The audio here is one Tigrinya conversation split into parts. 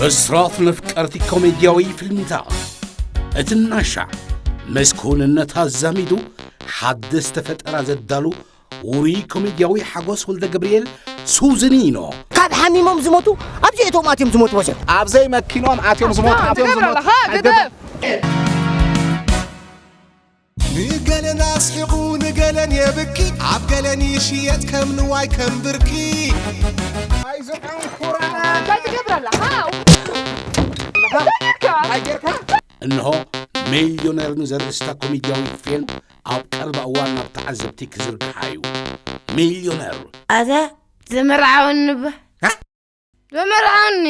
ብስራት ነፍቀርቲ ኮሜድያዊ ፊልምታት እቲ ናሻ ምስ ክውንነት ኣዛሚዱ ሓደስተ ፈጠራ ዘዳሉ ውሩይ ኮሜድያዊ ሓጎስ ወልደ ገብርኤል ሱዝኒኖ። ካብ ሓሚሞም ዝሞቱ ኣብዚ እቶም ኣትዮም ዝሞቱ ወዘ ኣብ ዘይመኪኖም ኣትዮም ዝሞቱ ኣትዮም ዝሞቱ ንገለን ኣስሒቑ ንገለን የብኪ ኣብ ገለን ይሽየጥ ከም ንዋይ ከም ብርኪ። እንሆ ሚልዮነር ንዘርእስታ ኮሜድያዊት ፊልም ኣብ ቀረባ እዋን ናብ ተዓዘብቲ ክዝርግሓ እዩ። ሚልዮነር ኣታ ዘመርዓወኒ እባ ዘመርዓወኒ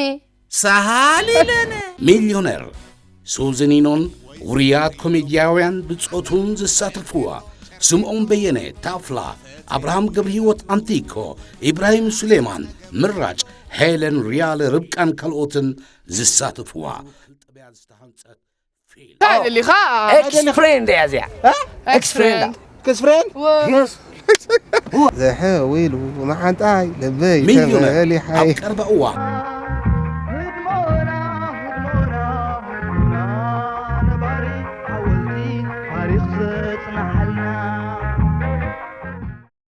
ሰሃሊለነ ሚልዮነር ሱዝኒኖን ውሩያት ኮሜድያውያን ብጾቱን ዝሳተፍዋ ስምዖን በየነ፣ ታፍላ፣ ኣብርሃም ገብረህይወት፣ ኣንቲኮ፣ ኢብራሂም ሱሌማን፣ ምራጭ፣ ሄለን ሪያለ፣ ርብቃን ካልኦትን ዝሳተፍዋ። ሊኻ ኤክስ ፍሬንድ እያ እዚኣ። ኤክስ ፍሬንድ። ክስፍሬን የስ። ዘሕዊሉ መሓንጣይ ልበይ ሚልዮነር ኣብ ተመሊሓይ ቀረባ እዋን